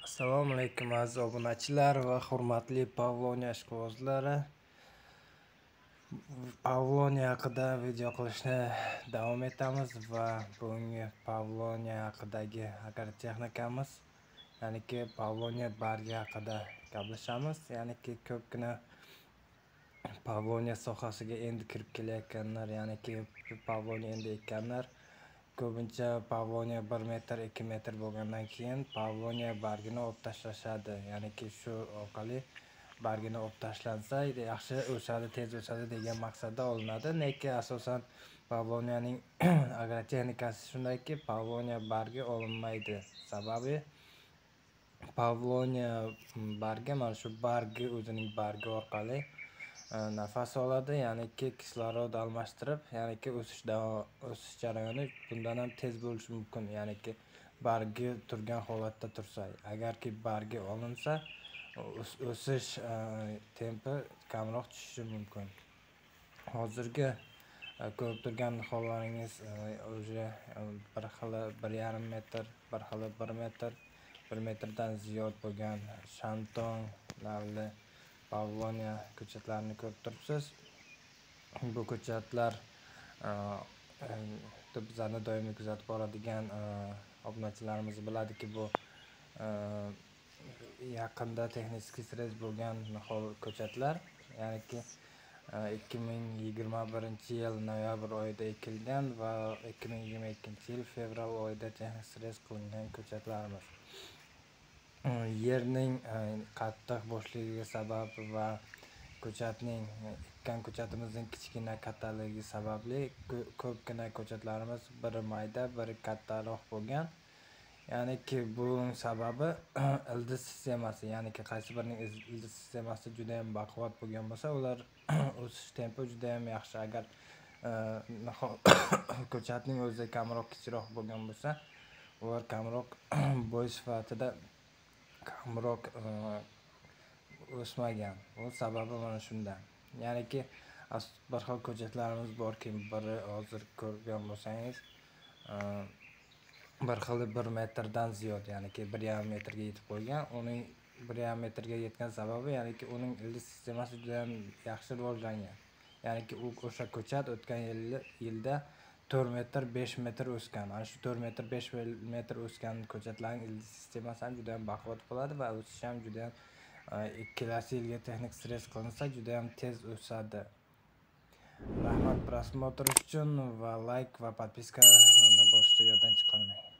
Assalomu alaykum aziz obunachilar va hurmatli Pavloniya ishqibozlari. Pavloniya haqida video qilishni davom etamiz va bugungi Pavloniya haqidagi agrotexnikamiz, ya'niki Pavloniya bargi haqida gaplashamiz. Ya'niki ko'pgina Pavloniya sohasiga endi kirib kelayotganlar, ya'niki Pavloniya endi ekkanlar ko'pincha Pavloniya 1 metr 2 metr bo'lgandan keyin Pavloniya bargini olib tashlashadi. Ya'niki shu orqali bargini olib tashlansa yaxshi o'sadi, tez o'sadi degan maqsadda olinadi. Lekin asosan Pavloniyaning agrotexnikasi shundayki, Pavloniya bargi olinmaydi. Sababi Pavloniya bargi mana shu bargi o'zining bargi orqali nafas oladi, ya'niki kislorod almashtirib, ya'niki o'sish jarayoni bundan ham tez bo'lishi mumkin. Ya'niki bargi turgan holatda tursa, agarki bargi olinsa o'sish tempi kamroq tushishi mumkin. Hozirgi ko'rib turgan nihollaringiz уже bir xili 1,5 metr, bir xili 1 metr, 1 metrdan ziyod bo'lgan Shantong navli Pavloniya ko'chatlarini ko'rib turibsiz. Bu ko'chatlar bizlarni doimiy kuzatib boradigan obunachilarimiz biladiki, bu yaqinda texnik srez bo'lgan nihol ko'chatlar, ya'niki 2021-yil noyabr oyida ekilgan va 2022-yil fevral oyida texnik srez qilingan ko'chatlarimiz. Yerning qattiq bo'shligiga sabab va ko'chatning ekkan ko'chatimizning kichkina kattaligi sababli ko'pgina ko'chatlarimiz biri mayda, biri kattaroq bo'lgan. Ya'niki buning sababi ildiz sistemasi, ya'niki qaysi birining ildiz sistemasi juda ham baquvvat bo'lgan bo'lsa, ular o'sish tempi juda ham yaxshi. Agar ko'chatning o'zi kamroq, kichikroq bo'lgan bo'lsa, ular kamroq bo'y sifatida kamroq o'smagan. Bu sababi mana shunda. Ya'niki bir xil ko'chatlarimiz borki, biri hozir ko'rgan bo'lsangiz bir xili 1 metrdan ziyod, ya'niki 1,5 metrga yetib qo'ygan. Uning 1,5 metrga yetgan sababi, ya'niki uning ildiz sistemasi juda ham yaxshi rivojlangan. Ya'niki u o'sha ko'chat o'tgan yilda 4 metr 5 metr o'sgan. Ana shu 4 metr 5 metr o'sgan ko'chatlarning ildiz sistemasi ham juda ham baquvvat bo'ladi va o'sishi ham juda ham kelasi yilga texnik stress qilinsa juda ham tez o'sadi. Rahmat просмотр uchun va like va подписка ni bosishni yoddan chiqarmang.